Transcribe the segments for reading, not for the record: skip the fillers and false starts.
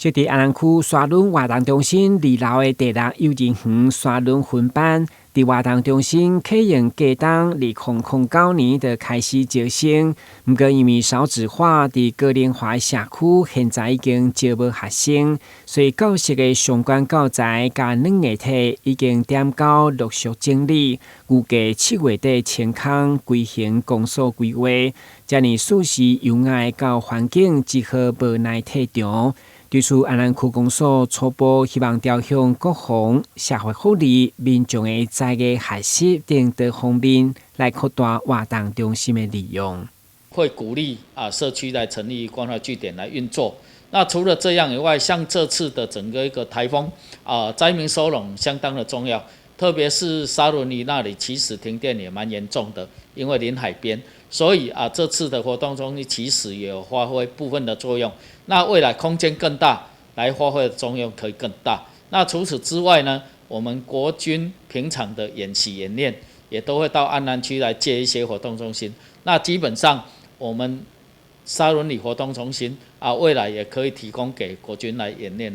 設佇安南區沙崙活動中心二樓的第六幼兒園沙崙分班，佇活動中心啟用過冬2009年就開始招生，毋過因為少子化，佇高齡化社區現在已經招無學生，所以教室的相關教材佮軟硬體已經點交陸續整理，預計7月底清空規行公所規劃，遮爾舒適優雅的教育環境，只好無奈退場。對此，安南區公所初步希望朝向國防、社會福利、民眾的才藝學習等多方面來擴大活動中心的利用。會鼓勵社區來成立關懷據點來運作。那除了這樣以外，像這次的整個一個颱風災民收容相當的重要，特別是沙崙里那裡，其實停電也蠻嚴重的，因為臨海邊，所以這次的活動中心其實也有發揮部分的作用。那未來空間更大，來發揮的作用可以更大。那除此之外呢，我們國軍平常的演習演練，也都會到安南區來借一些活動中心。那基本上，我們沙崙里活動中心未來也可以提供給國軍來演練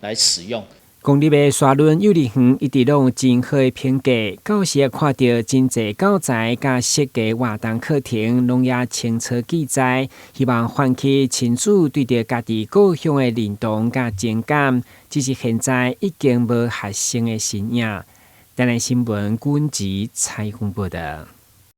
來使用。公立的沙崙幼兒園一直攏有真好的評價，教師也看著真濟教材佮設計活動課程，攏也清楚記載，希望喚起親子對著家己故鄉的認同佮情感。只是現在已經無學生的身影。台南新聞軍籍採訪報導。